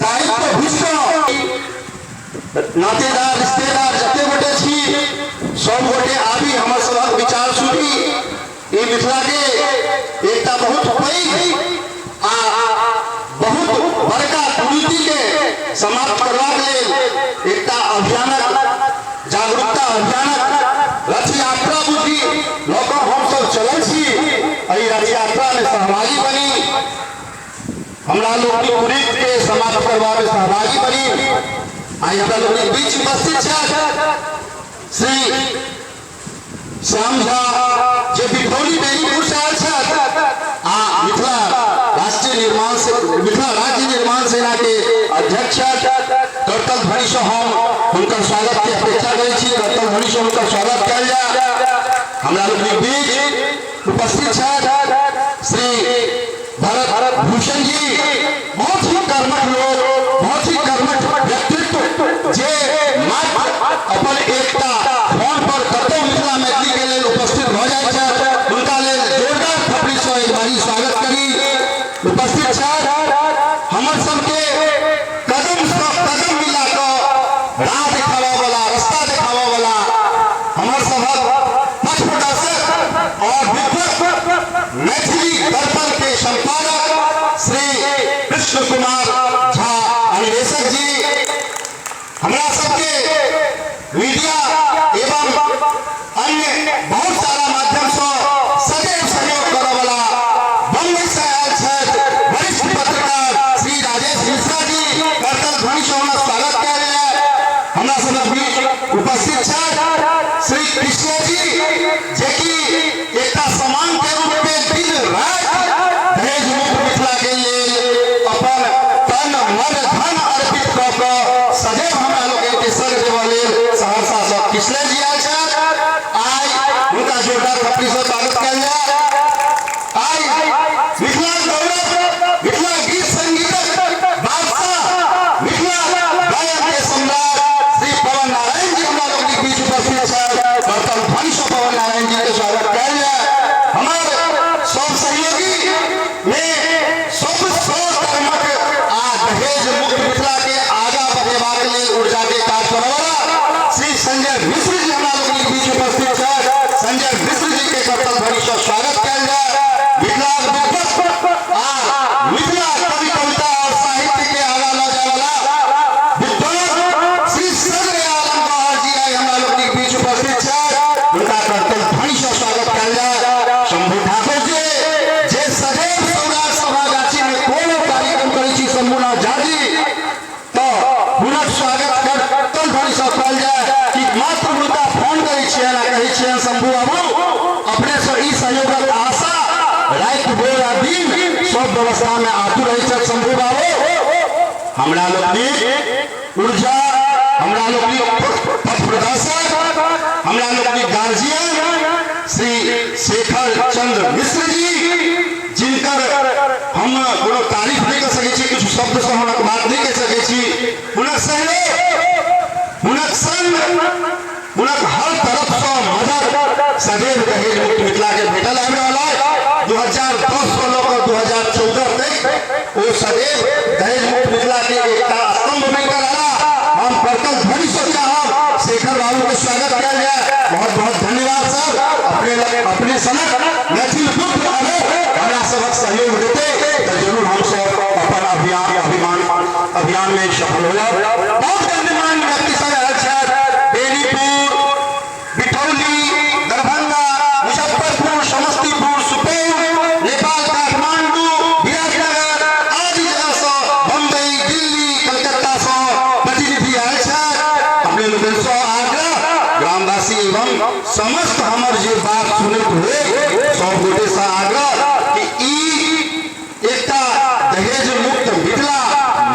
दायित्व बुझि कऽ नातेदार रिश्तेदार जते गोटे छी सब गोटे आबी हमर सभक विचार सुनी। ई मिथिला के एकटा बहुत पैघ आ बहुत बड़का कुरीति के समाप्त करबाक लेल एकटा अभियानक, जागरूकता अभियानक रथ यात्रा बुझी लऽ कऽ हमसभ चलल छी। एहि रथ यात्रा में सहभागी बनी, हमरा लोकनिक कुरीति के समाप्त करबा में सहभागी बनी। आइ हमरा लोकनिक बीच उपस्थित छथि श्री श्याम झा जे बिठौली बेनीपुर से आयल छथि आ मिथिला राष्ट्रीय निर्माण से मिथिला राज्य निर्माण सेना के अध्यक्ष छथि। करतल ध्वनि से हम हुनकर स्वागत के अपेक्षा करै छी। करतल ध्वनि से हुनकर स्वागत कयल जाय। हमरा लोकनिक बीच उपस्थित छथि श्री भरत भूषण जी, बहुत ही कर्मठ लोग, बहुत ही कर्मठ व्यक्तित्व, जे मात्र अपन एकटा फोन पर कतौ मिथिला मैथिली के लेल उपस्थित भऽ जाइ छथि। हुनका लेल जोरदार थपड़ी से एक बारी स्वागत करी। उपस्थित छथि हमर सबके कदम से कदम मिला कऽ राह देखाबऽ वाला, रास्ता देखाबऽ वाला हमर सभक पथ प्रदर्शक और विद्वत मैथिली दर्पण के संपादक श्री कृष्ण कुमार झा अन्वेषक जी। हमरा सबके मीडिया एवं अन्य बहुत सारा माध्यम से सदैव सहयोग करऽ वाला बम्बई से आयल छथि वरिष्ठ पत्रकार श्री राजेश मिश्रा जी। करतल ध्वनि से हुनका स्वागत कयल जाय। हमरा सबक बीच उपस्थित छथि श्री कृष्ण जी, जे कि एकटा समान के रूप में दिन राति दहेज मुक्त मिथिला के लेल अपन तन मन धन अर्पित कऽ कऽ सदैव हमरा लोकनि के संग देबऽ लेल सहरसा सँ किसलय जी आयल छथि। आइ हुनका जोरदार थपड़ी सँ स्वागत कयल जाय। आइ मिथिला गौरव, मिथिला गीत संगीतक बादशाह, मिथिला गायन के सम्राट श्री पवन नारायण जी हमरा लोकनिक बीच उपस्थित छथि। करतल ध्वनि सँ पवन नारायण जी के स्वागत कयल जाय। हमर सब सहयोगी में सबसँ कर्मठ आ दहेज मुक्त मिथिला के आगा बढ़ेबाक लेल ऊर्जा के काज करऽवला श्री संजय मिश्र जी हमरा लोकनिक बीच उपस्थित छथि। संजय मिश्र जी के करतल ध्वनि सँ स्वागत कयल जाय। मिथिलाक विद्वत आ मिथिला कवि कविता और साहित्य के आगा लऽ जाय वाला विद्वान श्री सदर आलम गौहर जी आइ हमरा लोकनिक बीच उपस्थित छथि। हुनका करतल ध्वनि सँ स्वागत कयल जाय। शंभू ठाकुर जी, जे सदैव सौराठ सभा गाछी में कोनो कार्यक्रम करै छी शंभूनाथ झा जी, तऽ हुनक स्वागत करतल ध्वनि सँ कयल जाय कि मात्र हुनका फोन करै छियनि आ कहै छियनि शंभू बाबू अपने सँ ई सहयोगक आशा, राति भोर आ दिन सब व्यवस्था में आतुर रहै छथि शंभू बाबू। हमरा लोकनिक ऊर्जा, हमरा लोकनिक पथ प्रदर्शक, हमरा लोकनिक गार्जियन श्री शेखर चंद्र मिश्र जी, जिनकर हम कोनो तारीफ नहि कऽ सकै छी, किछु शब्द सँ हुनक बात नहि कहि सकै छी। हुनक सहयोग, हुनक संग, हुनक हर तरफ सँ मदद सदैव दहेज मुक्त मिथिला के भेटल आबि रहल है। 2010 सँ लऽ कऽ 2014 तक ओ सदैव दहेज मुक्त मिथिला के एकटा स्तंभ बनि कऽ रहला। हम करतल ध्वनि सँ चाहब शेखर बाबू के स्वागत कयल जाय। बहुत बहुत धन्यवाद सर। अपने अपने सनक मैथिल पुत्र अगर हमरा सभक सहयोग देते तऽ जरूर हम सब अपन अभियान अभिमान अभियान में सफल होयब। बहुत गण्यमान्य व्यक्ति सब आयल छथि, बेनीपुर, बिठौली, दरभंगा, मुजफ्फरपुर, समस्तीपुर, सुपौल, नेपाल, काठमांडू, विराटनगर आदि जगह सँ, बम्बई, दिल्ली, कलकत्ता सँ प्रतिनिधि आयल छथि। अपने लोकनि सँ आग्रह, ग्रामवासी एवं समस्त हमर जे बात सुनैत हुए सब गोटे सँ आग्रह कि ई एकटा दहेज मुक्त मिथिला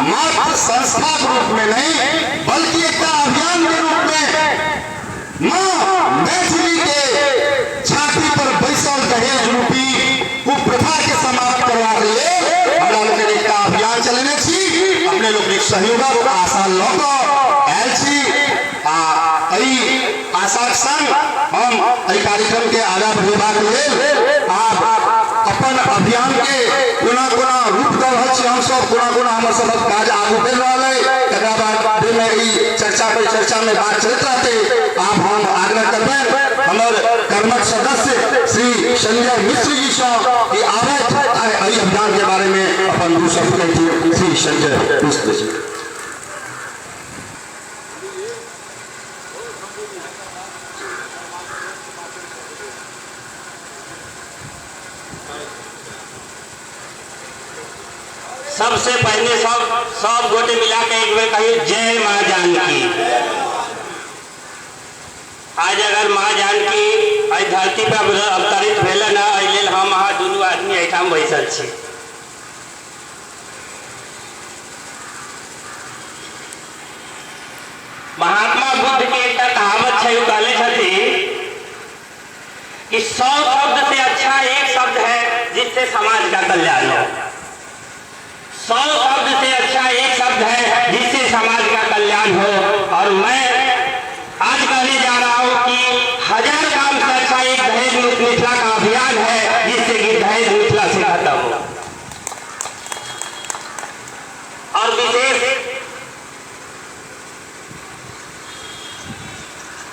मात्र संस्था के रूप में नहीं बल्कि एकटा अभियान के रूप में माँ मैथिली के छाती पर बैसल दहेज रूपी कुप्रथा के समाप्त करबाक लेल हमरा लोकनि एकटा अभियान चलेने छी। अपने लोकनिक सहयोगक आशा लऽ कऽ आयल छी आ एहि आशाक संग हम एहि कार्यक्रम के आगाँ बढ़ेबाक लेल आब अपन अभियान के कोना कोना रूप दऽ रहल छी। हम सब कोना कोना कोना हमर सभक काज आगू बढ़ि रहल अइ, तकरा बाद मे ई चर्चा परिचर्चा में बात चलैत रहतै। आब हम आग्रह करबनि हमर कर्मठ सदस्य श्री संजय मिश्र जी सँ कि आबथि आ एहि अभियान के बारे में अपन दू शब्द कहथिन। श्री संजय मिश्र जी। सबसे पहले सब सब गोटे मिला के एक बेर कहियो जय माँ जानकी। आज अगर माँ जानकी एहि धरती पर अवतरित भेलन हँ, एहि लेल हम अहाँ दुनू आदमी एहिठाम बैसल छी। महात्मा बुद्ध के एकटा कहावत छै, ओ कहले छथिन कि 100 शब्द से अच्छा एक शब्द है जिससे समाज का कल्याण हो। 100 शब्द से अच्छा एक शब्द है जिससे समाज का कल्याण हो। और मैं आज कहने जा रहा हूं कि 1000 काम से अच्छा एक दहेज मुक्त मिथिला का अभियान है जिससे कि दहेज मिथिला से खत्म हो।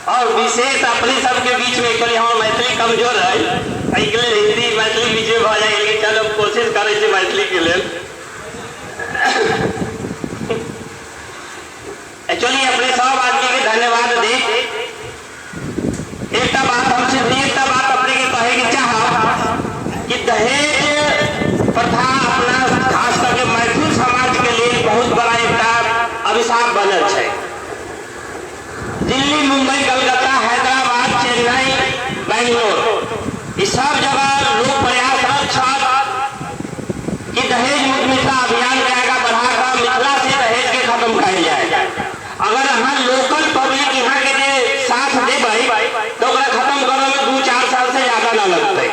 और विशेष अपने सबके बीच में एक्चुअली हमर मैथिली कमजोर है, एहिके लेल हिंदी मैथिली बीच में भऽ जाए, लेकिन चलो कोशिश करै छी मैथिली के लेल। एक्चुअली अपने सब आदमी के धन्यवाद दे एकटा बात हम सिर्फ एकटा बात अपने के कहे के चाहब कि दहेज प्रथा अपना खास करके मैथिल समाज के लिए बहुत बड़ा एकटा अभिशाप बनल छै। दिल्ली, मुंबई, कलकत्ता, हैदराबाद, चेन्नई, बेंगलोर, ई सब जगह लोग प्रयासरत छल कि दहेज मुक्त मिथिला अभियान के आगा बढ़ाकर मिथिला से दहेज के खत्म कयल जाए। अगर अहाँ लोकल पब्लिक यहाँ के जे साथ देबै तो ओकरा खत्म करऽ में 2-4 साल से ज्यादा न लगतै।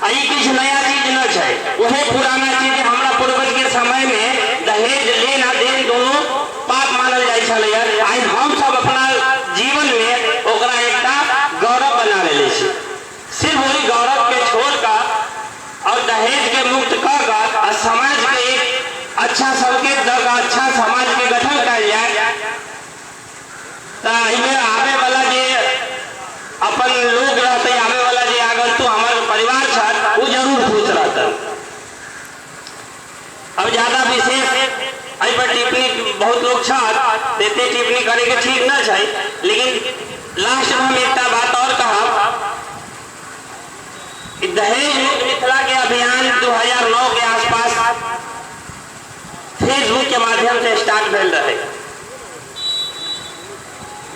आ ई किछु नया चीज न छै, वही पुराना चीज। हमरा पूर्वज के समय में दहेज लेन आ देन दोनों पाप मानल जाइ छलैया। आइ हम सब अपना जीवन में ओकरा एकटा गौरव बना लेले छी। सिर्फ वही गौरव के छोड़ कऽ और दहेज के मुक्त कऽ कऽ आ समाज के एक अच्छा संकेत दऽ कऽ अच्छा समाज के गठन कयल जाय तऽ एहिमे आबे वाला जे अपन लोग रहतै, आबे वाला जे आगंतुक हमर परिवार छथि, ओ जरूर खुश रहतै। अब ज्यादा विशेष एहि पर टिप्पणी बहुत लोग छथि, एते टिप्पणी करे के ठीक न छै, लेकिन लास्ट में हम एकटा बात और कहब कि दहेज मुक्त मिथिला के अभियान 2009 के आसपास फेसबुक के माध्यम से स्टार्ट भेल रहे।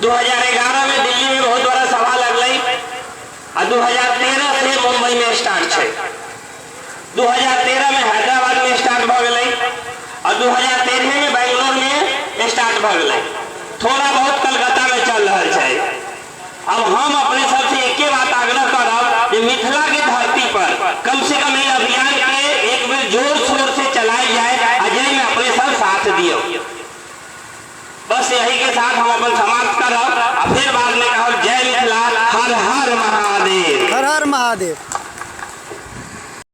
2011 में दिल्ली में बहुत बड़ा सभा लगलै आ 2013 से मुंबई में स्टार्ट छै। 2013 में हैदराबाद में स्टार्ट भऽ गेलै आ 2013 में बेंगलोर में स्टार्ट भऽ गेलै। थोड़ा बहुत कलकत्ता में चल रहल छै। अब हम अपने सबसे एके बात आग्रह करब जे मिथिला के धरती पर कम से कम ई अभियान के एक बेर जोर शोर से चलायल जाए आ जाहिमे अपने सब साथ दियौ। बस यही के साथ हम अपन समाप्त करब आ फिर बाद में कहब जय मिथिला, हर हर महादेव। हर हर महादेव।